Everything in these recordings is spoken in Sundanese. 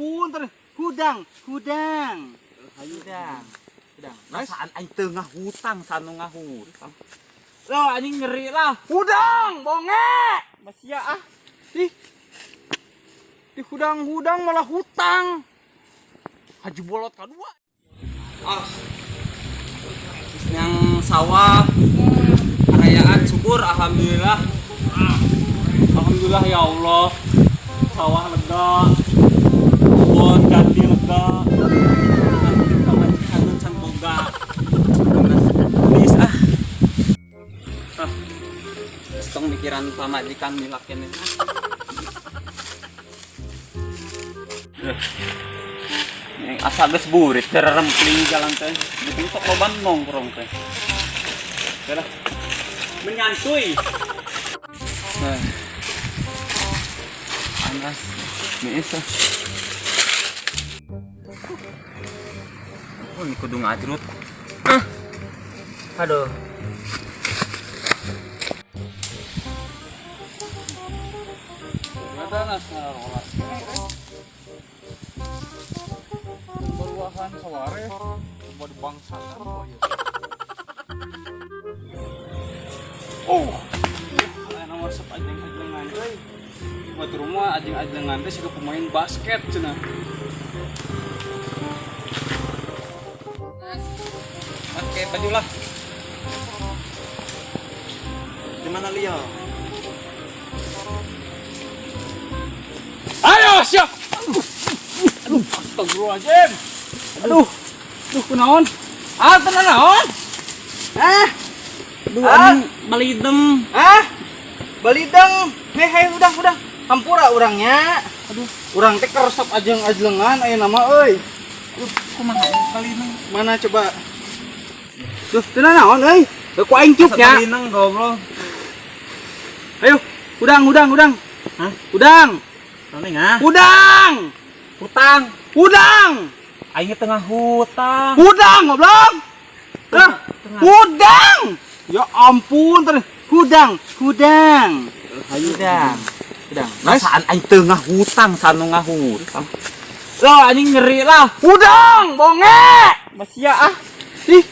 Ampun, terus hudang, hudang. Hudang. Hudang. Perasaan aing teu ngahutang sanu ngahutang. Loh, anjing nyeri lah. Hudang, bonge. Masih ya ah. Ih. Di hudang-hudang malah hutang. Haji bolot kadua. Ah. Yang sawah perayaan syukur alhamdulillah. Alhamdulillah ya Allah. Sawah lega. Kebon ganti lega. Nanti pamajikan can boga. Please ah. Ah. Tong mikiran pamajikan milak keneh. Yang asa geus burit rempling jalan teh. Jadi sok loba nongkrong teh. Udah. Menyantui. Nah. Panas. Biasa. Oh, ini kudu ngajrut. Ah. Aduh. Baruahan saware, buat bangsa kan ya. Oh, nomor sep ajeng-ajengan euy. Buat rumah ajeng-ajengan teh siga pemain basket cenah. Pakai baju lah. Gimana Leo? Ayo siap. Aduh, astagfirullahaladzim. Aduh, aduh kunaon? Ah, tenang naon? Ah, Aduh, anjing balideng. ah, balideng. Hei, hei, udah. Hampura urangnya. Aduh, urang teh keresep ajeng-ajengan aya nama euy. Aduh, kumaha balideng? Mana coba? Duh, tenang naon euy? Ku aing cuk nya. Balideng goblok. Ayo, udang, udang, udang. Hah? Udang. Naon ah? Udang. Hutang. Udang. Aing tengah hutang. Udang goblok. Dah, udang. Ya ampun, terus hudang, hudang. Hudang. Hudang. Perasaan aing teu ngahutang sanu ngahutang. Loh, anjing nyeri lah. Hudang, bonge. Masih ya ah. Ih.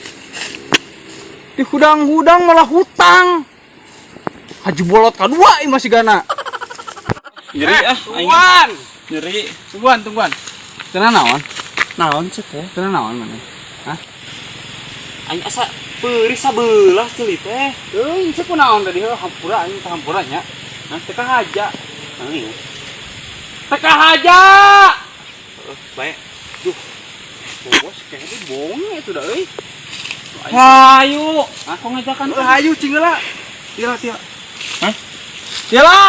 Di hudang-hudang malah hutang. Haji bolot kadua ieu masih gana. Nyeri ah, aing. Tungguan. Nyeri. Tungguan, tungguan. Tenang naon? Naon sih teh? Tenang naon mana? Hah? Aing asa peurih sabelah ceuli teh. Euy, cek kunaon tadi heuh hampura aing teh hampura nya. Hah, teu haja. Naon ieu? Teu haja. Heeh, bae. Duh. Bos kayaknya bonge itu dah euy. Hayu. Aku ngajakan. Heuh, hayu cing heula. Tila, tila. Hah? Tila.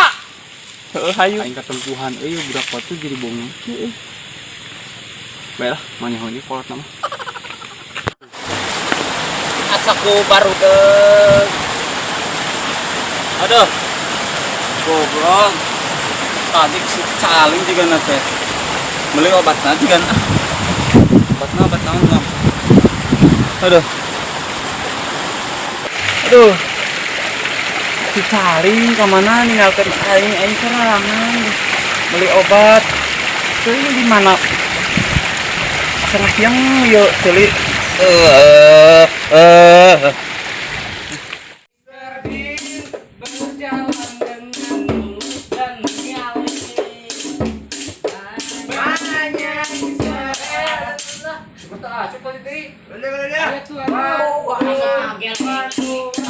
Heeh, hayu. Aing katempuhan euy budak batu jadi bonge euy. Baiklah, manyaho ini kolot nama. Asaku baru deg. Aduh. Goblok. Tadi si caling juga nate. Beli obatna juga. Obatna obat naon mah. Aduh. Aduh. Si caling ka mana ninggalkeun aing, aing sorangan. Beli obat. Teuing di mana? Asa ngahieung ieu ceuli.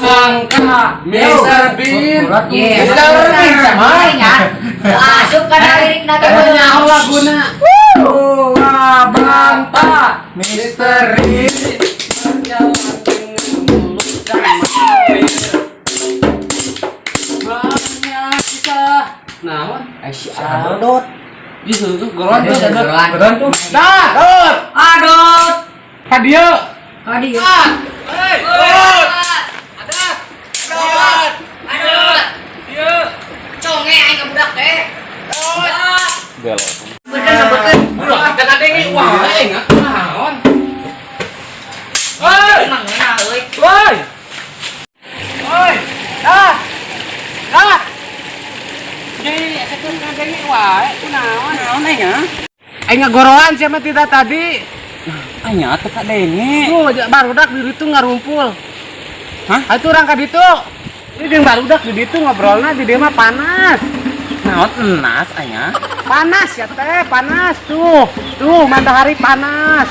Angka Mr. Bean. Mr. Bean sama asup kana lirik na teh Nyaho laguna. Dua bangta misteri berjalan dengan mulus dan mampir. Banyak kisah. Naon? Si Adot. Di situ goron tuh. Goron. Goron tuh. Dah. Dot. Adot. Ka dieu. Ka dieu. Hei. Adot. Adot. Adot. Dieu. Conge aing ka budak teh. Gelo. Sebutkeun sebutkeun. Ulah kita kadenge wah aing ah. Naon? Hei. Emang ngeunah euy. Woi. Woi. Dah. Dah. Jadi eta teh kadenge wae kunaon? Naon aing ah? Aing ngagoroan sia mah tidak tadi. Anya teu kadenge. Tuh, barudak di ditu ngarumpul. Hah? Atuh urang ka ditu. Ini jeung barudak di ditu ngobrolna, di dieu mah panas. Naon enas anya? Panas ya teh, panas tuh. Tuh, matahari panas.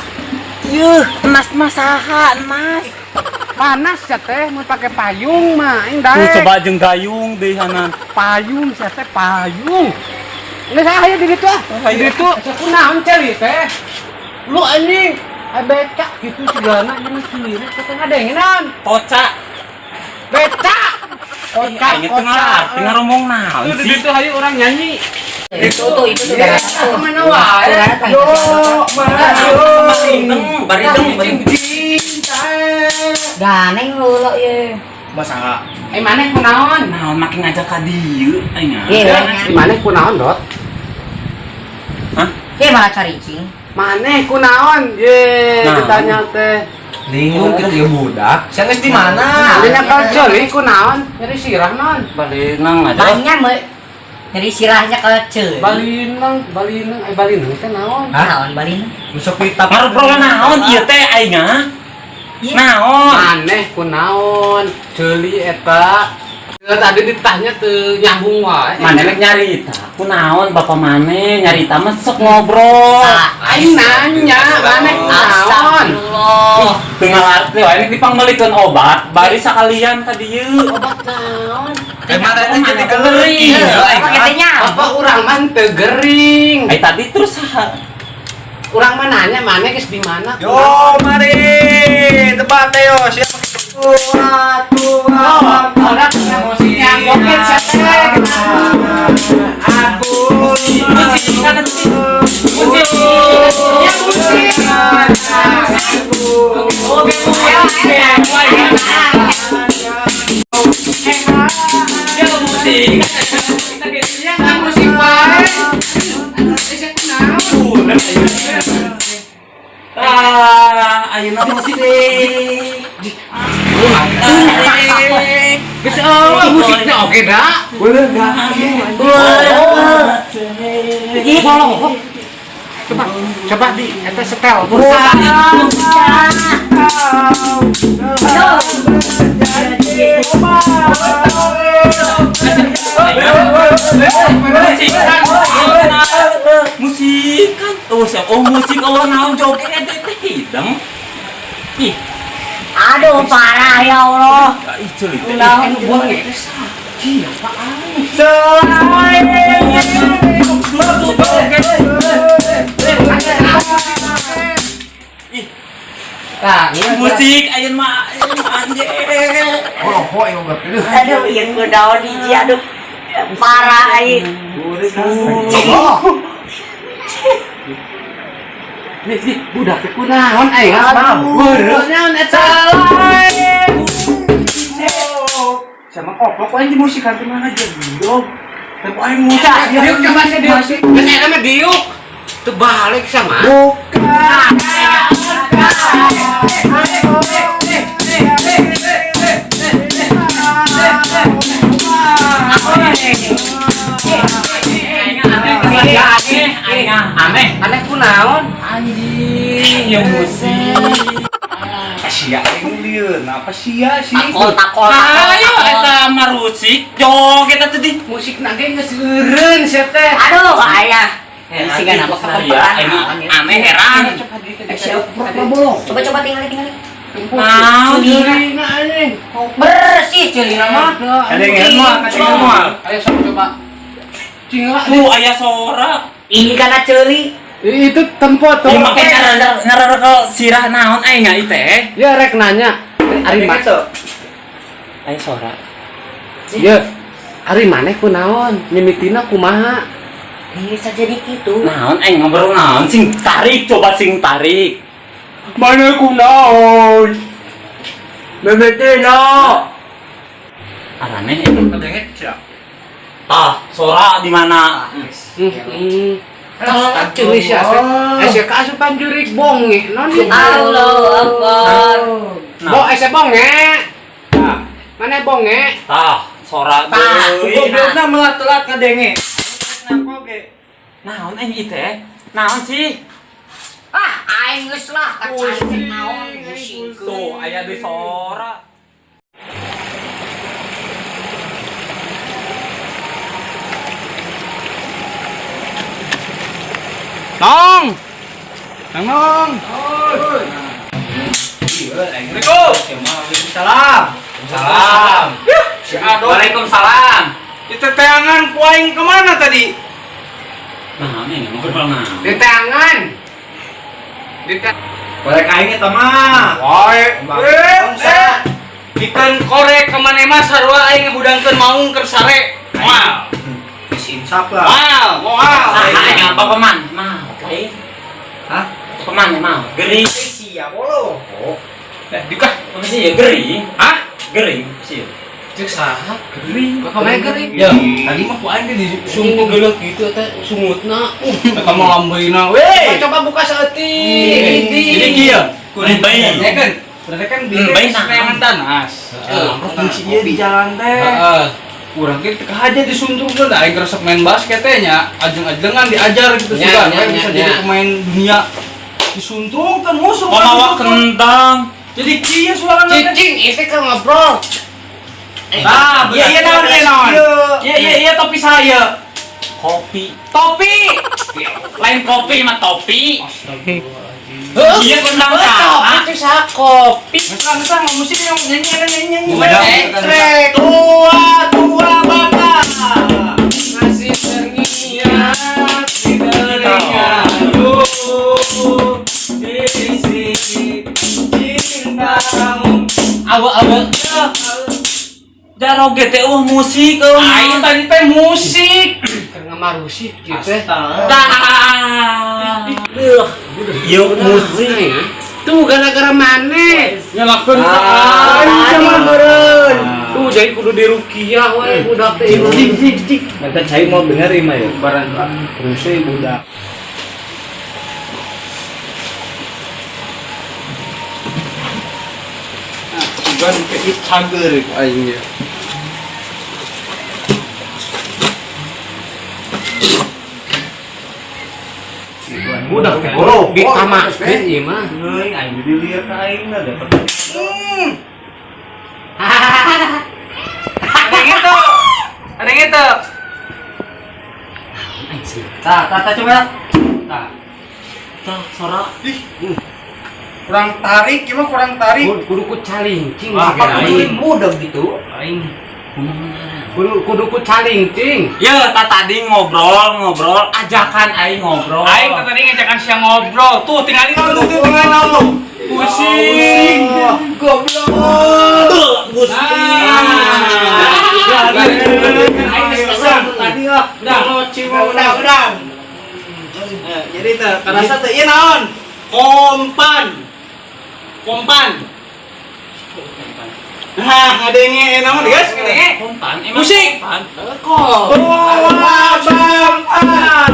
Yuh, enas mah saha enas? Panas ya teh, mau pakai payung mah aing Tuh daek. coba jeung gayung deh hanan. Payung sia teh, payung. Geus aya di ditu ah. Di Ayo. ditu kunaon ceuli teh? Lu anjing, eh beca gitu segalana ieu mah ceuli teh ngadengenan. Toca. Beca. Kocak, Aing teu ngarti ngomong naon Tuh di sih. ditu hayu urang nyanyi. Itu tuh, itu tuh darah tuh. Kemana wae? Yo, mana yo. Barideng, barideng, barideng. Cinta. Ganeng lu lo ye. Masa Eh maneh kunaon? Naon makin ngajak ka dieu aing. Iya, Eh maneh kunaon, Dot? Hah? Ye malah cari cing. Maneh kunaon? Ye, Nah. ditanya teh. Lingung gitu ya budak. Sia geus di mana? Ada nyekel ceuli kunaon? Nyeri sirah non. Balinang aja. Banyak me. Nyeri sirahnya ke ceuli. Balineng, balineng, eh balineng teh naon? Hah? Naon balin? Musuk kita. Ngarobrol naon ieu teh aing ah? Iya. Naon? Maneh kunaon? Ceuli eta. Teu tadi ditanya teu nyambung wae. Maneh rek nyarita. Kunaon bapak maneh nyarita mah sok ngobrol. Ah, Aing nanya, maneh kunaon? Astagfirullah. Teu ngalarti wae nek dipangmeulikeun obat, bari sakalian ka dieu. Obat naon? Emang teh jadi Gering. gering. Apa katanya? Apa urang mah teu gering? Ai tadi terus saha? Urang mah nanya maneh geus di mana? Yo, mari debat yo. Siapa tua tua? Orang yang joget siapa? Aku Musik, musik, kan musik. Ya musik. Oke, musik. Ya musik. Ya nggak musik wae. Eh, kunaon? Ah, ayeuna musik. Geus eueuh musiknya oke dah. Boleh enggak? Bolong. Coba, coba di eta setel. Yo. Musik kan. Musik kan. Oh, siap. Oh, musik oh naon joget teh hidang. Ih, Aduh parah ya Allah. ih ceuli teh. Naon Bonge. Selain Ih, Tah, musik ayeuna mah anjir. Oh, kok yang berarti. Aduh, yang kunaon hiji aduh. Parah aing. Nih, nih, budak teh kunaon aing Beureum naon eta? Sama koplok aing di musikan teh mana jadi. Tapi aing musik. Diuk coba sih diuk. Geus eta mah diuk. Teu balik sama. Bukan. Aneh, aneh, aneh. Aneh kunaon? Anjing, ya musik. Sia aing lieun, apa sia sih? Takol takol takol. Ayo eta marusik joget atuh di. Musik na ge geus eureun sia teh. Aduh, ayah. Sih gak nama Iya, emang aneh heran. Coba coba tinggal tinggal. Naon ieu? Ceulina anjing. Bersih ceulina mah. Ada yang moal, ada yang moal. Ayo sok coba. Cingla. Tuh aya sora. Ini karena ceuli. Itu tempo tuh. Ieu make ngarara sirah naon aing nya ieu teh. Ya rek nanya. Ari mana? Aya sora. Ya. Ari maneh kunaon? Mimitina kumaha? Bisa jadi gitu. Naon aing ngobrol naon sing tarik coba sing tarik. Mana kunaon? Mimitina. Arane Kadenge sia. Ah, sora di mana? Heeh. Ceuli sia teh. Eh sia kaasupan jurik bonge non. Allah Akbar. Bo eh sia bonge. Mana bonge? Tah, sora Tah. deui. Goblokna melat telat kadenge. Napa ge? Naon aing ieu teh? Naon sih? Ah, aing geus lah, tak cai naon pusingkeun. Tuh, aya di sora. Nong. Nong nong. Assalamualaikum. Salam. Salam. Si Ado. Waalaikumsalam. Itu teangan ku aing kemana tadi? Nah, ini ngobrol nah. Di tangan. Di Korek aing eta mah. Wae. Eh, Ikan korek kemana mah sarua aing ngehudangkeun maung keur sare. Moal. Insaf lah. Moal, moal. Saha aing apa peman? Mau, oke. Hah? Peman ya mau. Gering. Siap lo. Eh, dikah. Apa sih ya gering? Hah? Gering sih. Cek saha? Gering. Bapak mah gering. Ya, tadi mah ku aing ge disungguh Geuleuh gitu teh sungutna. Eta mah lambeuna we. Coba buka saeutik. Jadi kieu. Kuring bayi. Ya kan, berarti kan Hmm, bieu bayi serangan tanas. Heeh. Kunci ieu di jalan teh. Heeh. Urang ge teu aja disuntrungkeun da aing resep main basket teh nya, ajeng-ajengan diajar gitu Nya, sugan nya, we bisa nya, jadi nya. pemain dunia. Disuntrungkeun musuh Oh, mawa kentang. Jadi kieu suarana teh. Cicing itu kan ngobrol. Nah, iya iya naon iya naon. Iya iya iya topi saya. Kopi. Topi. Lain kopi mah topi. Heuh. Iya kentang saha? Kopi saha kopi. Misal misal mau musik yang nyanyi nyanyi nyanyi. Trek. Tua tua bangga. Masih terngiang di telingaku Isi cintamu. Awa-awa. Jaroge teh eueuh musik eueuh. Aing tadi teh musik. Keur ngamarusik gitu teh. Tah. Yuk musik. Tuh gara-gara maneh. Nyalakeun ka Ah, aing sama sama meureun. Tuh jadi kudu dirukiah we budak teh. Cik cik cik. Mata cai mau bener ima ya. Barang terus budak. Sugan ke cager aing ge. Budak teh. Boro, Di kamakeun ieu mah. Euy, aing dilihat ka aing na dapat. Ada yang itu. Ada yang itu. Tah, tah, tah coba. Tah. Tah sora. Kurang tarik, gimana kurang tarik? Kudu ku calingcing Wah, sih aing. mudah gitu. Aing. Kudu kudu ku calingcing. Ya, tah tadi ngobrol-ngobrol, ajakan aing ngobrol. Aing teh tadi ngajakan siang ngobrol. Tuh tinggalin lu tuh tinggalin lu. Pusing. Goblok. Nah. Aing geus kesel Tadi lah. Udah. Udah, udah. Jadi teh karasa teh ieu naon? Kompan. Kompan. Nah, ngadenge naon guys, ngadenge. Kompan, emang Musik. kompan. Kok. Tua bangga.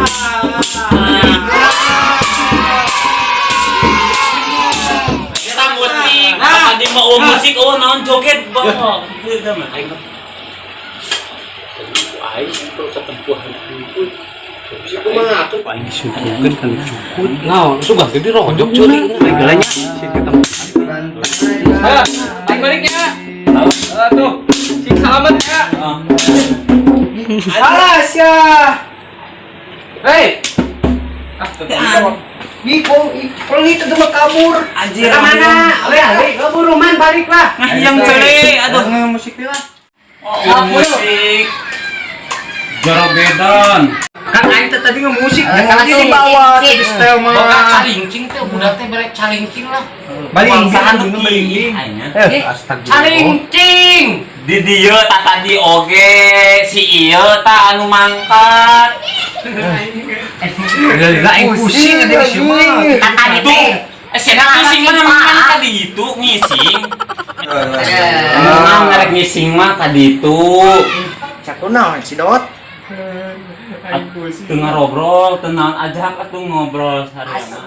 Eta musik. Nah. Tadi mau eueuh musik eueuh naon joget bawa. Gitu mah aing. Aing itu ketempuhan itu. Kumaha tuh? Aing disuguhkeun kan cukut. Nah, sugan teh dirojok ceuring. Geulanya si ketemu. Ah, aing balik ya. Ah, tuh. Sing salamet ya. Alas ya. Hei. Ah, tetep. Ih, kok pelit itu mah kabur. Anjir. Ke mana? Oleh, oleh, kabur man balik lah. Nah, yang cele, aduh. Musik lah. Oh, musik. Jorogedan. Kan aing teh tadi ngemusik, Eh, tadi langsung dibawa cing, tadi setel Boga mah. calingcing teh budak teh bere calingcing lah. Baling Bangsaan gunung baling. aingnya. Eh, astagfirullah. Calingcing. Di dieu tah tadi oge si ieu tah anu mangkat. Lah aing pusing ada di sini mah. Kan tadi Tuh, teh. eh si pusing mana mangkat tadi itu ngising. Emang ngarek ngising mah tadi itu. Satu naon si Dot? Teu ngobrol, tenang aja atuh ngobrol seharian.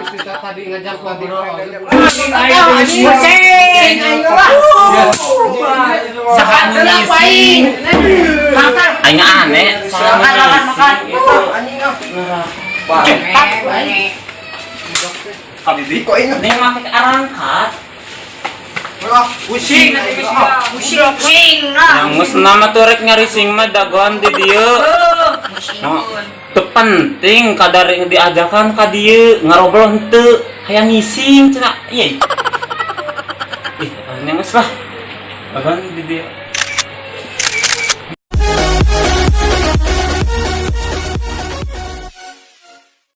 Bisa tadi ngajak ngobrol. Pusing. Saha anu ngising? Makan. Aing aneh, saha anu Makan, makan, ngising. makan. Anjing ah. Bang. Habibi kok ini? Nih make arangkat. Pusing. Pusing pusing lah. Yang geus nama tuh rek ngarising mah dagoan di dieu. No, teu penting kadar yang diajakan ka dieu ngarobrol henteu hayang ngising cenah. Iya. Ih, nya geus lah. Dagoan di dieu.